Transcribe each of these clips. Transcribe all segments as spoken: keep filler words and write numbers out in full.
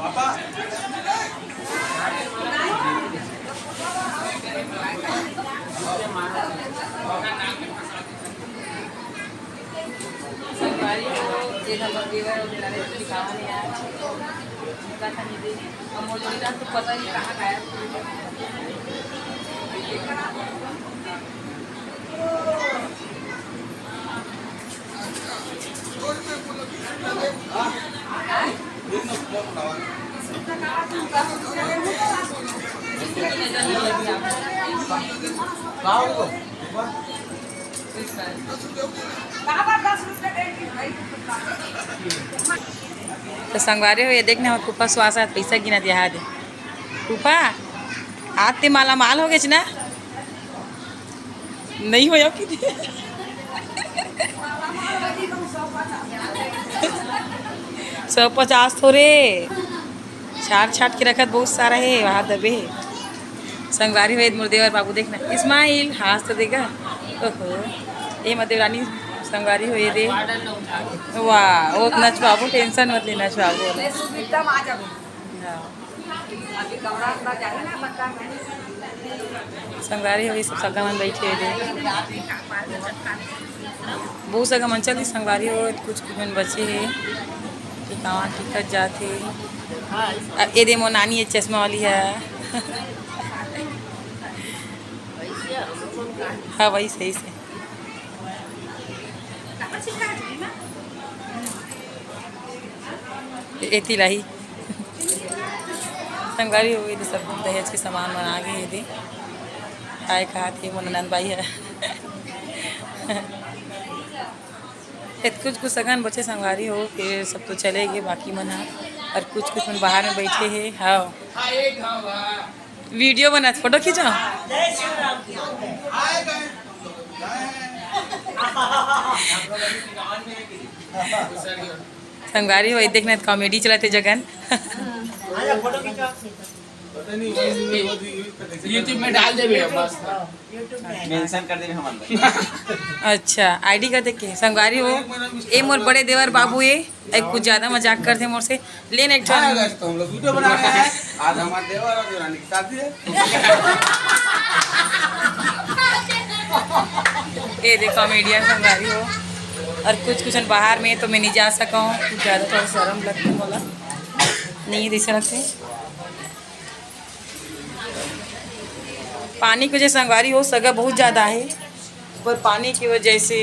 संगवारी हो, ये हमर देवर अउ देवरानी के गाँव हे यार। उनका था नहीं दे, अब मोर जोड़ी तो पता नहीं कहाँ गायब। तो संगवारी हो, ये देख ना, फूफा स्वास आत पैसा गिनत यहाँ दे। फूफा, आज ते माला माल हो गेच ना? नहीं हो कि सौ पचास थोरे छाट छाट के रखत बहुत सारा हे, वहाँ दबे हे। संगवारी हो, ये मोर देवर बाबू, देखना, स्माइल, हाथ तो देगा। ओहो, ये मत देवरानी, संगवारी हो, ये दे। वाह, वो नचवाबो, टेंशन मत लेना, नचवाबो। हाँ। संगवारी हो, ये सब सगा मन बैठे हे दे। बहुत सगा मन चली संगवारी हो, कुछ कुछ मन बचे हे, टिकावा टिकट जात हे। अब ये दे मोर नानी, ये चश्मा वाली हे। हाँ, वही सही से। एती लाही। संगवारी हो, ये दे सब दहेज के सामान मन आ गे हे दे। काय कहा थे मोर ननद बाई हे। एत कुछ कुछ सगन बचे संगवारी हो, फिर सब तो चले गए बाकी मन ह, और कुछ कुछ मन बाहर में बैठे हे। हाँ, वीडियो बना, फोटो खींचो। संगवारी हो, ये देखना, कॉमेडी चलाते जगन। YouTube में डाल देबे बस। मेंशन कर देबे हमन ला। अच्छा, आईडी का देख के संगवारी हो। ए मोर बड़े देवर बाबू, ए, ए कुछ ज्यादा मजाक करथे मोर से। ले ना एक ठो। हाँ, guys, तो हम लोग वीडियो बना रहे हैं। आज हमारे देवर और देवरानी की शादी है। ए देखो, मीडिया संगवारी हो। और कुछ कुछ बाहर में तो मैं नहीं जा सका हूँ, कुछ ज्यादा थोड़ा शर्म लगथे मोला, नहीं दिस रखे। पानी के वजह से संगवारी हो, सगा बहुत ज्यादा है, पर पानी की वजह से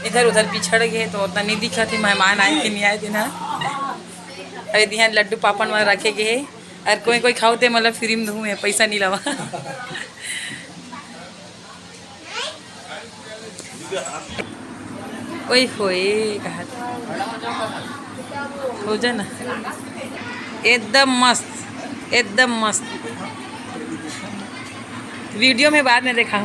इधर उधर बिछड़ गए, तो उतना नहीं दिखा थे मेहमान आए कि नहीं आए दिन। अरे दिहान लड्डू पापड़ मन रखे गए है, और कोई कोई खाओ ते मतलब फ्री में दूँ, मैं पैसा नहीं लावा। ओए होए, कहा था। हो जा ना। एकदम मस्त, एकदम मस्त। वीडियो में बाद में देखा हूँ।